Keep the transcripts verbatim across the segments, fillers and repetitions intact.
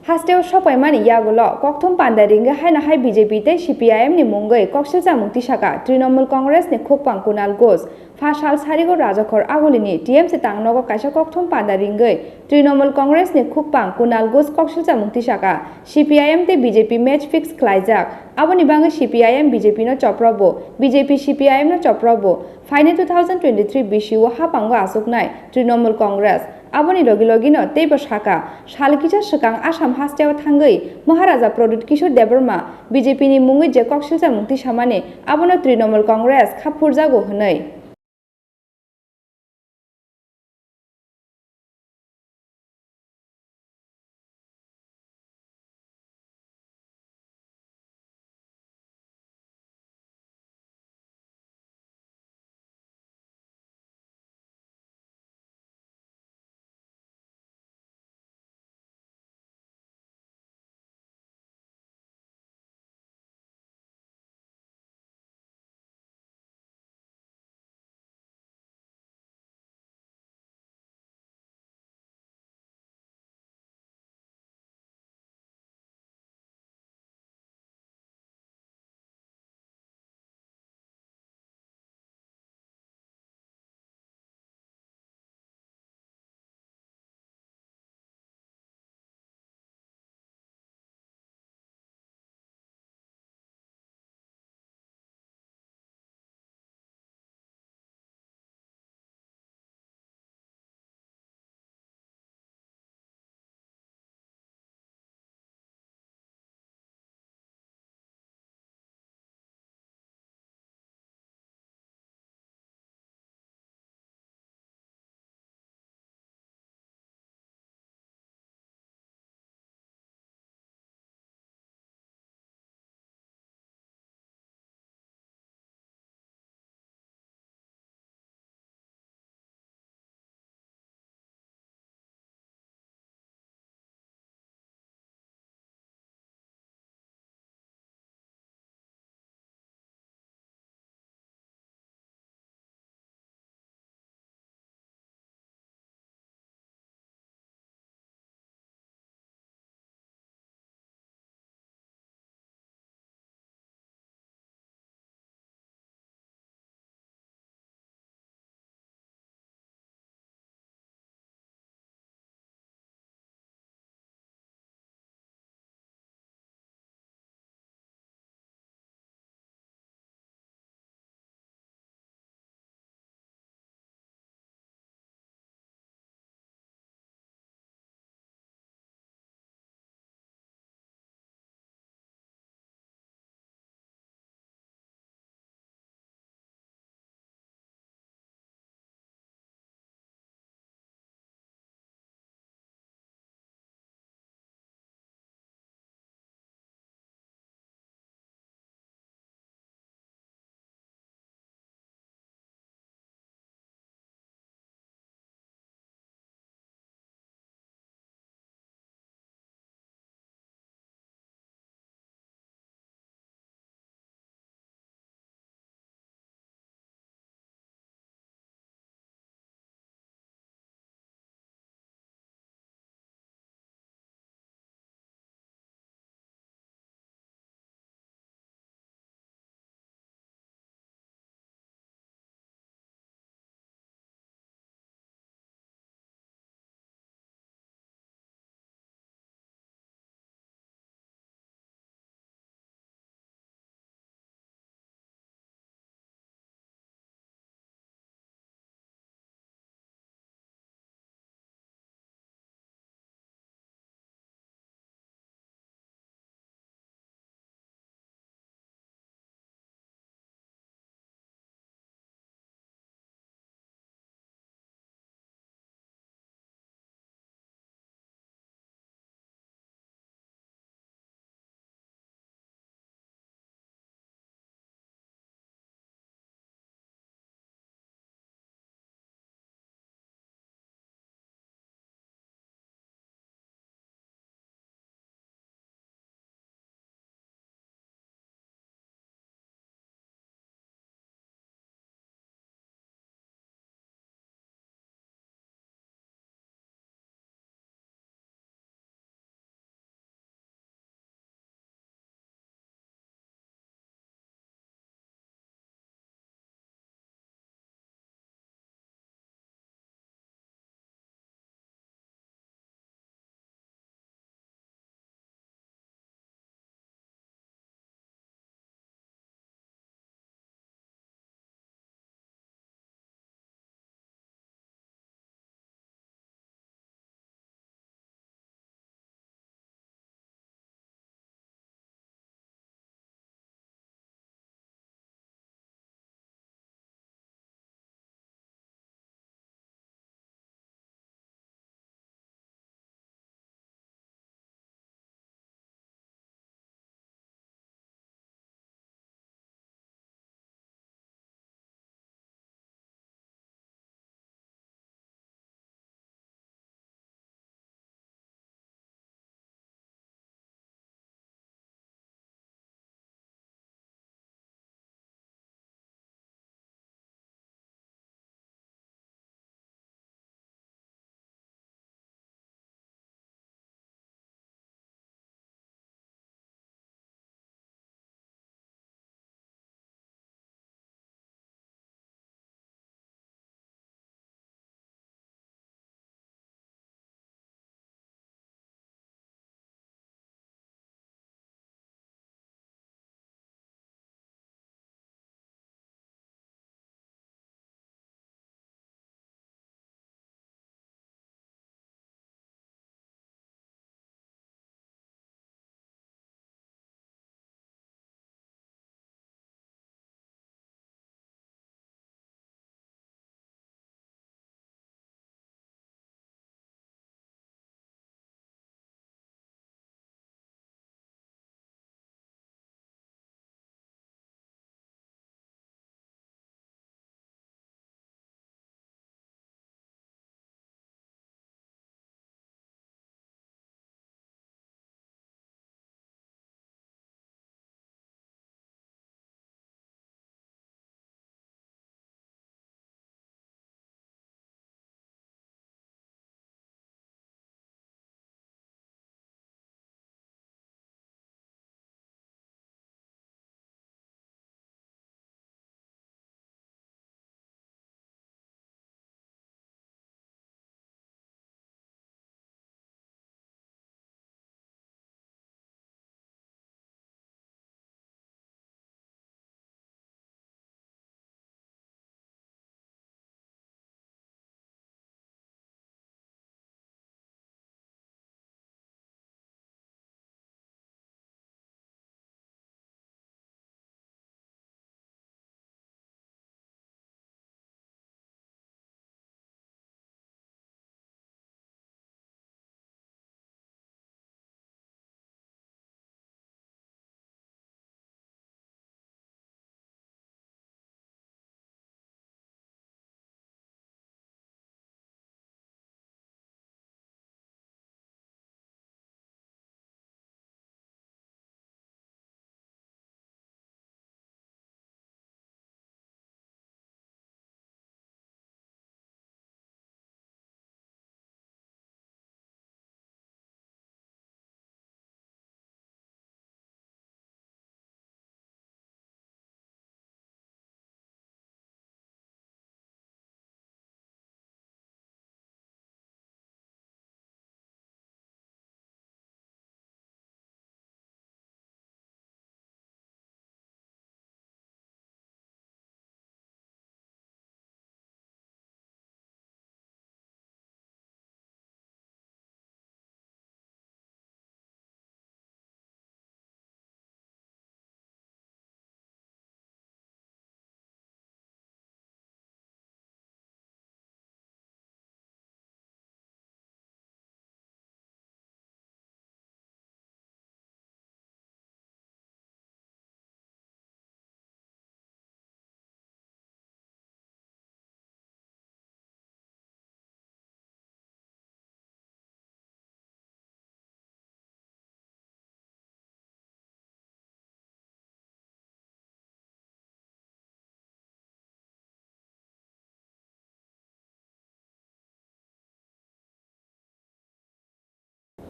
Hasteo sopaimani yagulo kokthum panda ringwi haino hai B J P tei C P I M ni mungwi koksilchamung tisaka Trinamool Congress ni khukpang Kunal Ghosh. Pha sal sarigo Rajakhor Agulini T M C tangnogo kaisa kokthum panda ringwi Trinamool Congress ni khukpang Kunal Ghosh koksilchamung tisaka C P I M tei B J P match fix khlaijak. Aboni bagwi C P I M B J P no choprobo, B J P C P I M no choprobo. Phaini two thousand twenty-three bisio hapango achuknai Trinamool Congress. Aboni logi logino teibo saka, sal kisa swkang Assam hasteo thangwi Maharaja Pradyut Kishore Debbarma B J P ni mungwi je koksilchamung tisamani, abono Trinamool Congress khaphurjago hwnwi.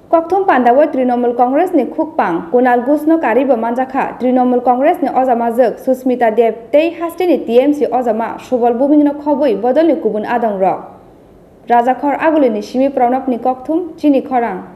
Kokthum pandao Trinamool Congress ni khukpang Kunal Ghosh no karwi bo manjakha Trinamool Congress ni ojamajwk Susmita Deb tei hasteni T M C ojama Subal Bhumik no khobwi bodol ni kubun adong rok. Rajakhor Aguli ni simi Pranab ni kokthum chini khorang.